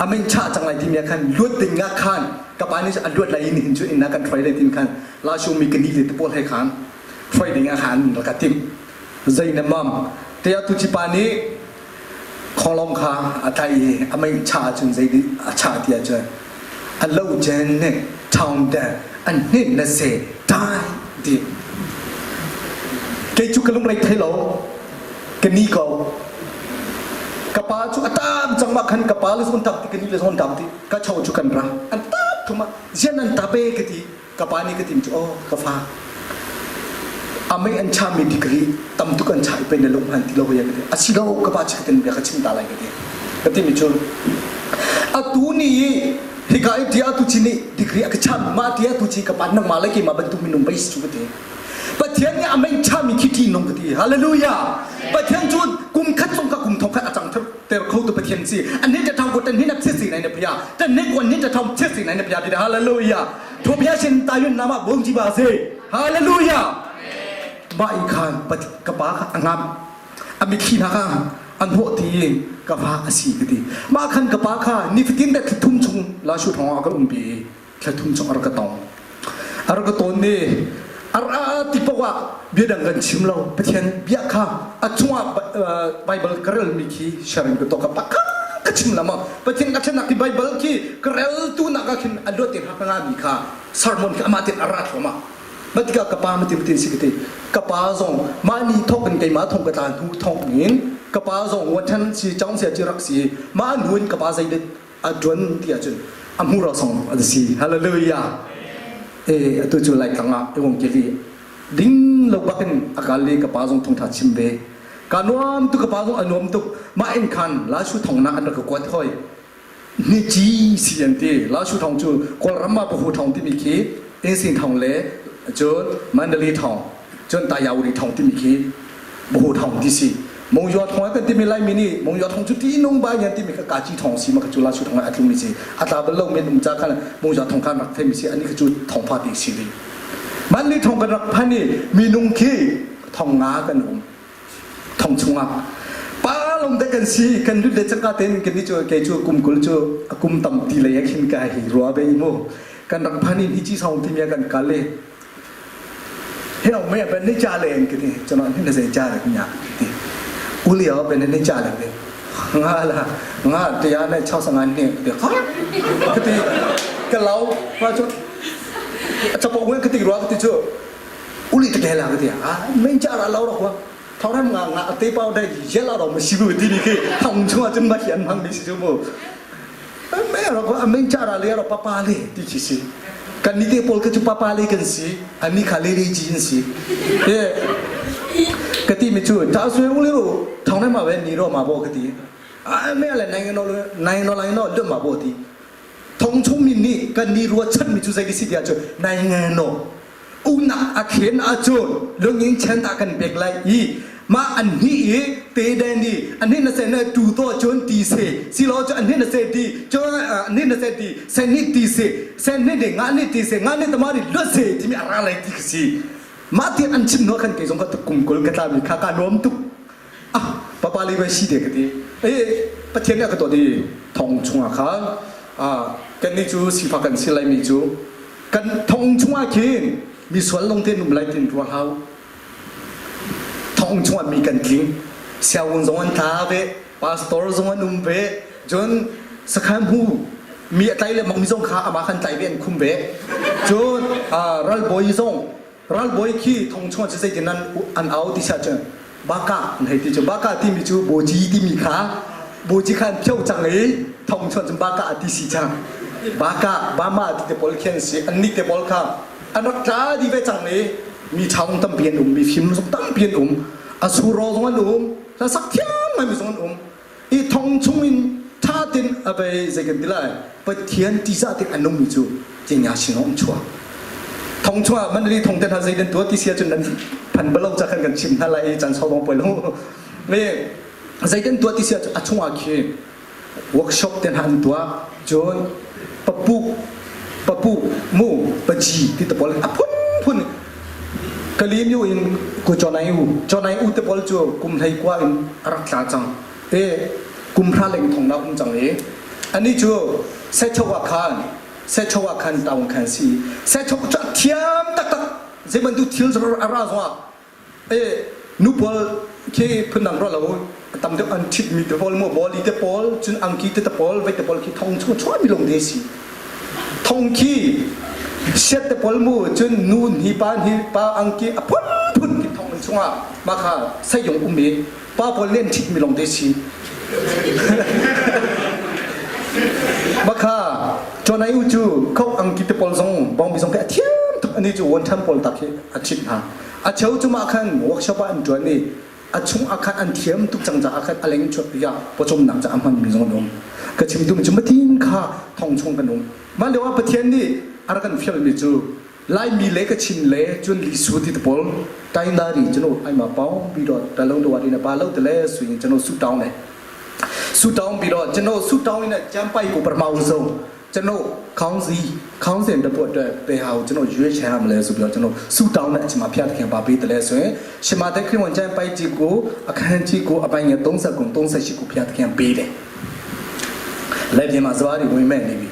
Speaker 1: a mei chah cang lai timi ah khan luat ding ah khan ka pa nih a luat lai in hin cu inn ah kan hruai lai tin khan la shu mi ka ni le te pawl he khan hruai ding ah khan rak ka tim zei na mam te tu chi pa nih kholong kha a tlai i a mei cha cun zei a cha ti ahcun a lo jen ne ṭhawn de an hnin na se dai ti kei cu ka lungrei thei lo ka ni ko ka pa cu a tam cang ma khan ka pa le zon tam ti ka ni le zon tam ti ka cho cu kan ra an tap thuma zian an tape ka ti ka pa nih ka tim cu oh ka fa amei an chami degree tam tuk an chai pe na lung han ti lo ya ka ti a si lo ka pa chi ka tin bia ka chim ta lai ka ti ka ti mi cu atu ni hika i tia tu chi nih degree a ka cham ma tia tu chi ka pa nang ma lai ke ma bantuk minung bai su ka ti Pathian nih a mei chami khi ṭih nung ka ti. Hallelujah. Pathian cu kum khat chung ka kum thong khat a cang ter kho tu Pathian si. An ni ta thong ko tan ni na phit si nai na pia. Tan ni kon ni ta thong phit si nai na pia ti hallelujah. Thu pia sin ta yun nama bong ji ba se. Hallelujah. Ba i khan ka pa kha a ngam. A mitthli hna kha an hawh ti ka fa a si ka ti. Mah khan ka pa kha nifatin te thum chung la shu thong ah ka um pi. Thla thum chung a rak ka tong. A rak ka tawn ni a ra ti paoh ah bia dang kan chim lo. Pathian bia kha a chungah Bible ka relmi khi sharing ka tuah ka pakhat ka chim lama Pathian ka thlenak ti Bible khi ka rel tu nak ah khin a luat te hna ka ngami kha sermon khi amah tin a ra thluahmah. Matika ka pa matin matin si ka ti. Ka pa zong mah ni thok in keimah thong ka tla hnu thong in ka pa zong watan si chang sia chi rak si mah hnu in ka pa zei a ṭuan ti ahcun a hmur a song an si. Hallelujah. E atu cu Laitlang ah i wong keli ding lo bak in a kal i ka pa zong thongtha chim ve. Ka nuam tuk ka pa zong a nuam tuk. Mah in khan Lashu thong na an rak ka kuat hoi. Ni ci si an ti. Lashu thong cu Kawlram ah Bahu thong timi khi Insin thong le cun Mandalay thong cun Tayawuri thong timi khi Bahu thong ti si. Monywa thong kan timi Laimi nih Monywa thong cu ṭihnung ba yan timi kha kaci thong si ma kha cu la su thong a tlung mi si a tla bal lo men um ca khan Monywa thong khan rak thei mi si ani kha cu thong fa ti si li man ni thong kan rak phan i minung khi thong nga kan um thong chungah pa lom te kan si kan lut le chaka ten kan ni cu kei cu kum kul cu a kum tam ti lei ah khin ka hi rua be mu kan rak phan in hi chi song ti mi kan kal le Heo me ben ni cha len ki ti chano ni na zei cha le nya ti ulio ben ni cha le ni nga la nga ti ya ne chau sangan ni ti ha ki ti ka lau ma chu chapo ngue ki ti ruwa ki ti chu uli te la ki ti a men cha ra lau ra kwa thau ram nga nga te pau dai ye la ro ma si bu ti ni ki thong chunga chun ma hian mang ni si chu mu Me ro ko men cha ra le ro papa le ti khi si. Kan ni te pawl ka cu papa le kan si. An ni kha le le ji in si. E ka ti mi cu ta sue u le ro thong ne ma we ni ro ma bo ka ti. A me le nai no nai no lai no lum ma bo ti. Thong chung min ni kan ni ruwa chan mi cu zei si dia cu nai nge no. Unak a khen ahcun lungin chen ah kan pek lai i mah an hnih i te den i an hnih na se na tu to cun ti se silo cu an hnih na se ti cun an hnih na se ti sen nih ti se sen nih de nga nih ti se nga nih tama nih luat se timi a ra lai ti ka si mah tiang an chim hnu khan kei zong ka tuk kum kul ka tla mi kha ka nuam tuk ah papa le vai si te ka ti e pathian nih a ka tuah di thong chungah khan ah kan nih cu sifak kan si lai mi cu kan thong chungah khin misual lawng te um lai tin ruah hau thong chungah mi kan tling sianginn zong an tla ve pastor zong an um ve cun sakhan hu mi a tlai le mang mi zong kha amah khan tlai ve an khum ve cun ralbawi zong ralbawi khi thong chungah cu zeitin an an au ti sia cun baka an hei ti cu baka timi cu boji timi kha boji kha an phio cang i thong chuan cun baka ti si cang baka bama ti te pawl khi an si an nih te pawl kha an rak tla di ve cang i. Mi ṭha zong tampi an um, mi fim zong tampi an um, a suro zong an um, hlasak thiam ngaimi zong an um. I thong chung in ṭha tein a bei zei kan ti lai Pathian ṭihzah te a nungmi cu cinya sin um chuak. Thong chungah Mandalay thong te hna zei nan tuah ti si ahcun nan phan balo ca khan kan chim hna lai i caan sau bang poi lo. Me zei kan tuah ti si ahcun a chungah khi workshop te hna an tuah cun papu papu mu paji ti te pawl a phunphun Kalimyu in ku chonai u chonai u te pawl cu kum hlei kua in a rak tla cang e kum hra leng thong na um cang i ani cu secho ah khan secho ah khan taung khan si secho cu a thiam taktak zei bantuk thil a ra zongah e nu pawl khi phundang ro lo tam deuh an ṭhit mi te pawl mu bawli te pawl cun angki te te pawl vei te pawl khi thong chung chuah mi lung te si thong khi siat te pawl mu cun nu ni pa ni pa angki a phun phun ki thong chungah mah kha sayung um i pa pawl nih an ṭhit mi lawng te si mah kha chonai u cu kho angki te pawl zong bawngbi zong khi a thiam tuk ani cu wontan pawl tak hi a ṭhit hna a cheu cu mah khan workshop ah an ṭuan i a chung ah khan an thiam tuk cang caah khan a leng chuak tikah pawcawmnak ca a hmanmi zong an um ka chim duhmi cu matin kha thong chung kan um mah lio ah Pathian nih a rak kan fialmi cu Laimi le Kachin le cun Lisu ti te pawl Tainari cu ai ma pau bi do ta lo do wa dina pa lo te le su in chano su taung ne su taung bi do chano su taung ina champai ko parma u zo chano khang zi khang zen da po de pe hau chano yue che ham le su bi chano su taung ne chima phya kheng pa bi te le so shima de khrin wan chan pai ji ko akhan ji ko abai nge tong sa kum tong sa shi ko phya kheng pe le 来边嘛是吧？你会买那边。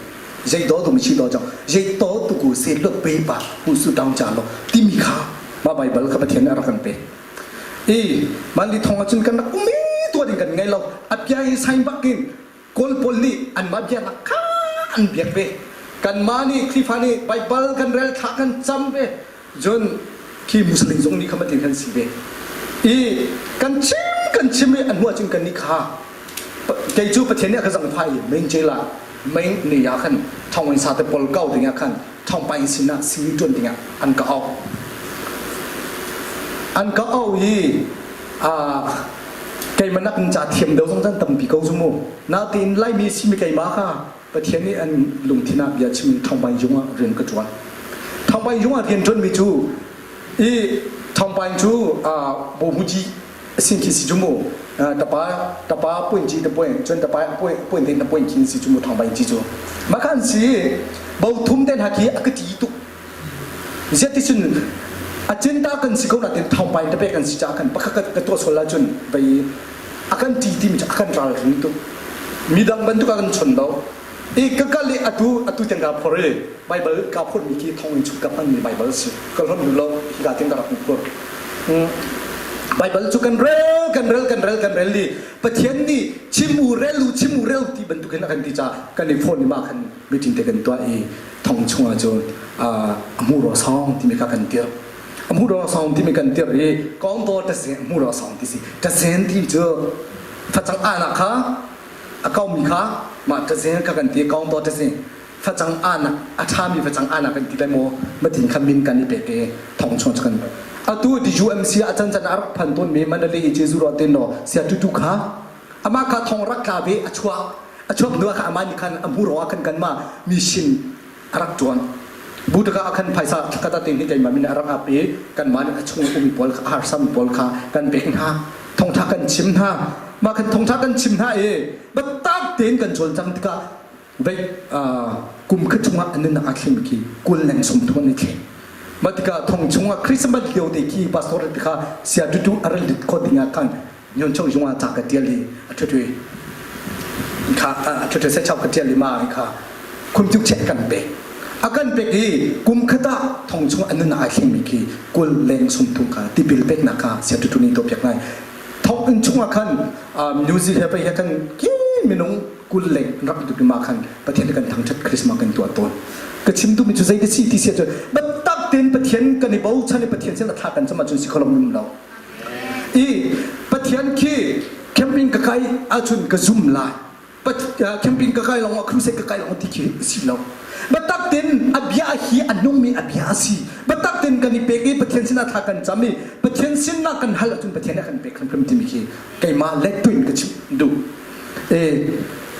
Speaker 1: ရိတ်တော်သူမရှိတော့ကြောင့်ရိတ်တော်သူကိုစေလွတ်ပေးပါဟုဆုတောင်းကြလောတိမိခာမဘိုင်ဘလကပထန်အရကန်ပေအေးမန်လီထုံအချင်းကန်ဥမီตัวดิกันไงเราอภิยไซบักกินกอลปอลนี่อันมาเบียนักข้าอันเบียกเปกันมานี่คลิฟานี่ไบเบิลกันเรลทากันจำเปจนขี้มุสลิมจงนี้เขามาติดกันสีเปอีกันชิมกันชิมอันหัวจึงกันนี่คา kei cu Pathian nih a ka zangfah i main jail ah main ni ah khan thonginn sa te pawl kau ding ah khan thongpaing sin ah simi ṭuan ding ah an ka auh. An ka auh i keimah nak in ca thiam deuh zong cun tampi ko cu mu. Natin Laimi simi keimah kha Pathian nih an lungthin ah bia chim in thongpaing zung ah rian ka ṭuan. Thongpaing zung ah rian ṭuanmi cu i thongpaing cu bohmuci sin khi si cu mu tapa tapa puin ci te puin cun tapa puin puin te na puin khin si cu mu thang bai ci cu makhan si bo thum ten ha khi a ka ti tuk ziat ti cun a cin ta kan si ko na tin thang pai te pe kan si cha kan pakha ka to sol la cun bai a kan ti ti mi a kan ral ring tu midang bantuk a kan chon do i ka kal i atu atu tiang ka phor i Bible ka phor mi khi thong in chung ka hman mi Bible si ka hlon lo hi ka tiang ka rak phor Bible cu kan rel kan rel kan rel kan rel i Pathian nih chim u rel u chim u rel ti bantukin a kan ti ca kan i phone i mah khan meeting te kan tuah i thong chungah cun a mu ro song timi kha kan tir a mu ro song timi kan tir i kawngtaw tasen mu ro song ti si tasen ti cu facang ana kha a kaumi kha mah tazen kha kan ti kawngtaw tasen facang ana a ṭhami facang ana kan ti lai maw matin kha min kan i pek i thong chung kan atu di UMC a can can a rak phan tawn mi Mandalay i Jesu ro ten no sia tutu kha ama kha thong rak tla ve a chuak a chuak nu kha ama ni khan a mu ro khan kan ma mission a rak tuan bu taka khan phaisa thakata te ni keima min a rak ap i kan ma a chung umi pawl kha harsam pawl kha kan pek hna thongtha kan chim hna ma kan thongtha kan chim hna i batak tein kan chawl cang tikah vei kum khat chungah an nunnak aa thleng khi kul leng sum thum an i thleng mah tikah thong chungah Christmas lio te khi pastor te kha sia tutu a ral dit kho ding ah khan nyon chok zung ah ca ka tial i a thuthu kha a thuthu se chau ka tial i ma kha khum tuk che kan pe a kan pek i kum khat ah thong chung an nunnak ai thleng mi khi kul leng sum thum kha tipil pek nak kha sia tutu ni to piak ngai thong in chungah khan music he pe he kan ki minung kul leng rak tuk ma khan Pathian kan thangṭhat Christmas kan tuah tawn ka chim duhmi cu zei ti si ti si ahcun biatak tein Pathian kan i bochan i Pathian sin a thla kan cam ahcun si kho lo um lo i Pathian khi camping ka kai ahcun ka zum lai. Camping ka kai lawng ah crusade ka kai lawng ti khi si lo. Biatak ten a bia hi a nungmi a bia a si. Biatak ten kan i pek i Pathian sinah thla kan cam i Pathian sinah kan hal ahcun Pathian nih a kan pek hrimhrim timi khi keimah let tuin ka chim duh. E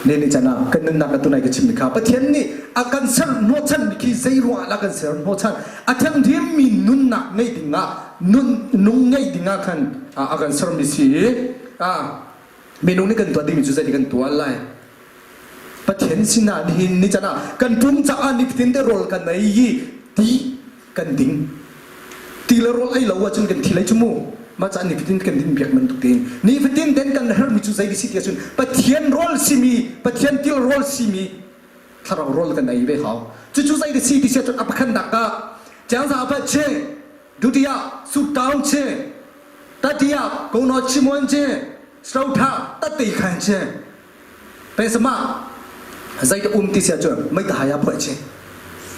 Speaker 1: ne ni chan ah kan nunnak ka tunai ka chim mi kha Pathian nih a kan ser hnawhchan mi khi zei ruangah lah kan ser hnawhchan a thianghlim mi nunnak ngei dingah nun nung ngei dingah khan a kan ser mi si i minung nih kan tuah dingmi cu zei kan tuah lai Pathian sinah nihin ni can ah kan pum caah nifatin te rawl kan ei i ti kan ding ti le rawl ei lo ahcun kan thi lai cu mu mah caan nifatin kan din biak bantuk tein nifatin ten kan herhmi cu zei si ti ahcun Pathian rawl simi Pathian til rawl simi thlarau rawl kan ei ve hau cucu zei si ti si ahcun a pakhatnak ah 江စာဖတ်ခြင်းဒုတိယဆုတောင်းခြင်းတတိယဂုဏ်တော်ချီးမွမ်းခြင်းစတုထတတိခံခြင်းပင်စမဇိုက်အုံတိဆရာကျွမိတဟာယဖွဲ့ခြင်း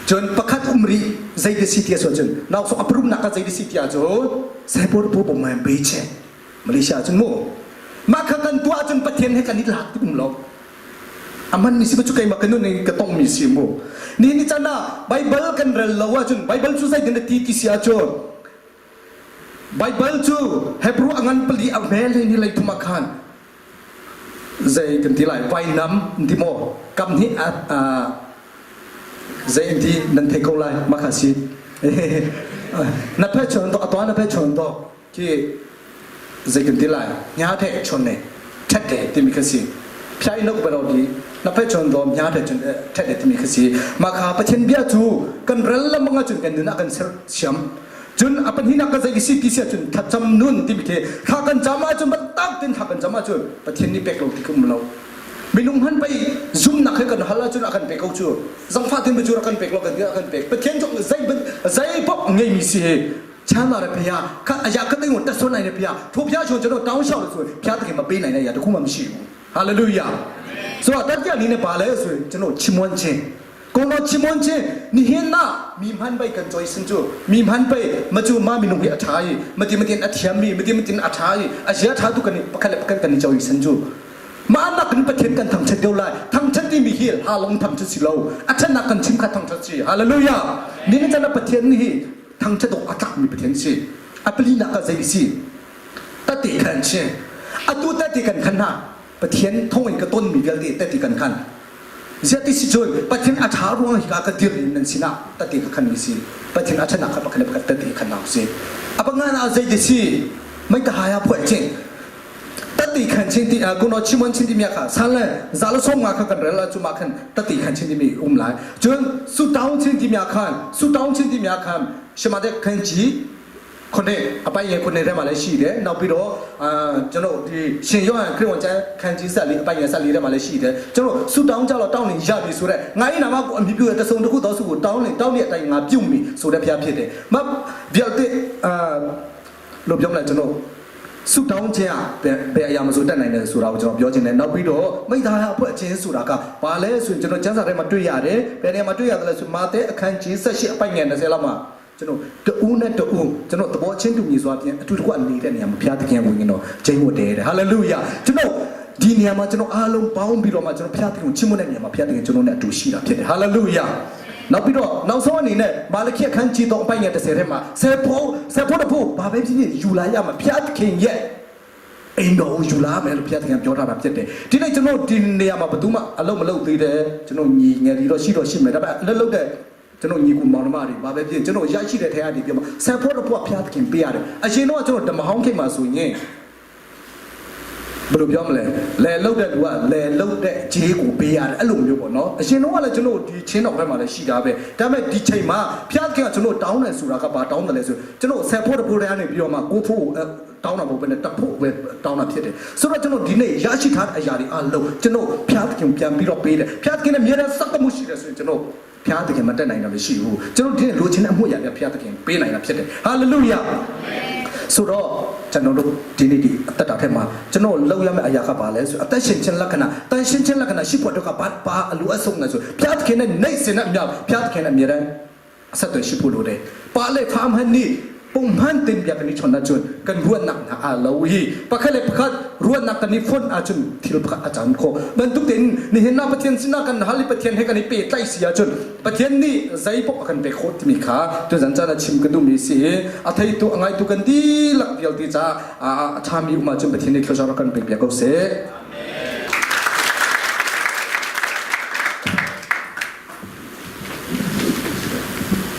Speaker 1: ကျွပခတ်ဥမရီဇိုက်စီတီဆိုကျွနောက်ဆိုအပရုနာကဇိုက်စီတီကျွစေပေါ်ပူပမန်ဘေးခြင်းမလေးရှားကျွမို့မခကန်တွားကျွပထင်ဟကနိလာတိုံလော Aman mi si cu keimah ka nun in ka tong mi si mu. Ni ni chan ah Bible kan rel lo ahcun Bible cu zeitin a ti ti si ahcun Bible cu Hebrew a ngan pali a hmel he ni lei thum ah khan zei kan ti lai vainam ti maw kam hnih a zei ti nan thei ko lai ma kha si na phe chon to atwa na phe chon to Khi zei kan ti lai nya the chon ne thet te timi kha si phya in nok balo di na phe chon dom nya the chon thet te timi kha si ma kha Pathian bia cu kan ral lamang ah cun kan nun ah kan ser siam cun a pahnih ka zei si ti sia cun thlacam nun timi khi thla kan cam ah cun tak tin thla kan cam ah cun Pathian nih pek lo ti kum lo minung han pei zumnak he kan hal ahcun a kan pek ko cu zangfah tin cu kan pek lo kan kan pek Pathian cu zei zei pok ngei mi si hi ချမ်းသာတဲ့ဘုရားခအရာခသိန်းကိုတက်ဆွနိုင်တဲ့ဘုရားထိုဘုရားရှင်ကျွန်တော်တောင်းလျှောက်လို့ဆိုရင်ဘုရားသခင်မပေးနိုင်တဲ့အရာတခုမှမရှိဘူးဟာလေလုယာဆိုတော့တတိယနည်းနဲ့ပါလဲဆိုရင်ကျွန်တော်ချီးမွမ်းခြင်းကိုနော်ချီးမွမ်းခြင်းနိဟင်နာမိမန်ပိုင်ကန်ကြိုင်စင်ကျူမိမန်ပိုင်မကျူမမီနုဟိအထာယမတိမတင်အထယမီမတိမတင်အထာယအရာထာတုကနေပခက်ပကန်ကန်ကြိုင်စင်ကျူမာနกันประเทศกันทำเช่นเดียวไรทำเช่นที่มีฮิลฮาลงทำเช่นสิโลอาชนะกันชิมขัดทำเช่นสิฮาเลลูยานี่นั่นจะประเทศนี่ thangṭhat awk a tlakmi Pathian si. A palinak ah zei si? Tati kan si. Atu tati kan khan hna. Pathian thawngin ka tonmi vialte tati kan khan. Ziah ti si cun Pathian a ṭha ruang hika ka dir in nan sinah tati ka khanmi si. Pathian a ṭhanak kha pakhat le pakhat tati khan hna usih. A pangan ah zei ti si? Mei ka hai ah phuah cing. Tati khan chin ti kuno chimon chin ti mi kha san le za le som nga kha kan rel cu ma khan tati khan chin ti mi um lai cun su taung chin ti mi khan su taung chin ti mi khan shima de khan chi khone apai ye khone re ma le shi de နောက်ပြီးတော့အာကျွန်တော်ဒီရှင်ယောဟန်ခရစ်ဝင်ကျမ်းခန်းကြီးဆက်လေးအပိုင်ငယ်ဆက်လေးထဲမှာလည်းရှိတယ်ကျွန်တော်ဆူတောင်းကြတော့တောင်းနေရပြီဆိုတော့ငါ့နာမကိုအမြပြုတဲ့တဆုံတစ်ခုသောဆုကိုတောင်းနေတောင်းတဲ့အတိုင်းငါပြုတ်ပြီဆိုတဲ့ဘုရားဖြစ်တယ်မပြောက်တဲ့အာ လို့ပြောမလဲကျွန်တော်ဆုတောင်းခြင်းကဘယ်အရာမဆိုတတ်နိုင်တယ်ဆိုတာကိုကျွန်တော်ပြောချင်တယ်နောက်ပြီးတော့မိသားစုအဖွဲ့အချင်းဆိုတာကဘာလဲဆိုရင်ကျွန်တော်ကျမ်းစာထဲမှာတွေ့ရတယ်ဘယ်နေရာမှာတွေ့ရတယ်လဲဆိုမာသဲအခန်းကြီး18အပိုင်ငယ်20လောက်မှာကျွန်တော်တူးနဲ့တူးကျွန်တော်သဘောချင်းတူညီစွာဖြင့်အတူတကွနေတဲ့နေရာမှာဘုရားသခင်ဝင်တော့ကျင်းဝတ်တယ်တဲ့ဟာလေလုယာကျွန်တော်ဒီနေရာမှာကျွန်တော်အားလုံးပေါင်းပြီးတော့မှကျွန်တော်ဘုရားသခင်ကိုချီးမွမ်းတဲ့နေရာမှာဘုရားသခင်ကျွန်တော်နဲ့အတူရှိတာဖြစ်တယ်ဟာလေလုယာ နောက်ပြီးတော့နောက်ဆုံးအနေနဲ့မာလခိအခန်းကြီးတော့အပိုင်ငယ်30ထဲမှာဆယ်ဖို့ဆယ်ဖို့တဖို့ဘာပဲဖြစ်ဖြစ်ယူလာရမှာဘုရားသခင်ရဲ့အိမ်တော်ကိုယူလာမယ်လို့ဘုရားသခင်ပြောထားတာဖြစ်တယ်ဒီနေ့ကျွန်တော်ဒီနေရာမှာဘယ်သူမှအလုံးမလုံးသေးတယ်ကျွန်တော်ညီငယ်တွေတော့ရှိတော့ရှိမယ်ဒါပေမဲ့အလုပ်လုပ်တဲ့ကျွန်တော်ညီကူမောင်နှမတွေဘာပဲဖြစ်ကျွန်တော်ရရှိတဲ့ထဲကနေပြောမှာဆယ်ဖို့တဖို့ဘုရားသခင်ပေးရတယ်အရင်တော့ကျွန်တော်ဓမ္မဟောင်းခေတ်မှာဆိုရင် ဘယ်လိုပြောမလဲလဲလုတ်တဲ့လူကလဲလုတ်တဲ့ဂျေးကိုပေးရတယ်အဲ့လိုမျိုးပေါ့နော်အရှင်တော့ကလည်းကျွန်တော်ဒီချင်းတော်ဘက်မှာလည်းရှိတာပဲဒါပေမဲ့ဒီချိန်မှာဖျားခင်ကကျွန်တော်တောင်းတယ်ဆိုတာကဘာတောင်းတယ်လဲဆိုကျွန်တော်ဆက်ဖို့တဖို့တန်းနေပြီးတော့မှကိုဖို့တောင်းတာမဟုတ်ဘဲနဲ့တဖို့ပဲတောင်းတာဖြစ်တယ်ဆိုတော့ကျွန်တော်ဒီနေ့ရရှိထားတဲ့အရာတွေအလုံးကျွန်တော်ဖျားခင်ပြန်ပြီးတော့ပေးတယ်ဖျားခင်နဲ့အများနဲ့စက်မှုရှိတယ်ဆိုရင်ကျွန်တော်ဖျားသခင်မတက်နိုင်တာမရှိဘူးကျွန်တော်ဒီနေ့လိုချင်တဲ့အမှုရာတွေဖျားသခင်ပေးနိုင်တာဖြစ်တယ်ဟာလေလုယာဆိုတော့ကျွန်တော်တို့ဒီနေ့ဒီအသက်တာထဲမှာကျွန်တော်လောက်ရမယ့်အရာကဘာလဲဆိုအသက်ရှင်ခြင်းလက္ခဏာတန်ရှင်းခြင်းလက္ခဏာရှိဖို့တော့ကဘာဘာအလိုအဆုံးလဲဆိုဖျားသခင်နဲ့နေစင်နဲ့အမြောက်ဖျားသခင်နဲ့အမြဲတမ်းအဆက်အသွယ်ရှိဖို့လိုတယ်ပါလေဖာမဟနီ Punghman tein bia kan i chawnh ahcun kan ruahnak hna aa lo i pakhat le pakhat ruahnak kan i fonh ahcun thil pakhat a cang khawh. Bantuk tein nihin ah Pathian sinah kan hal i Pathian he kan i pehtlaih si ahcun Pathian nih zei paoh a kan pek khawh timi kha tuzan caan ah chim ka duhmi si i a theitu a ngaitu kan dihlak vialte caah a ṭhami um ahcun Pathian nih thluachuah rak kan pek piak ko seh.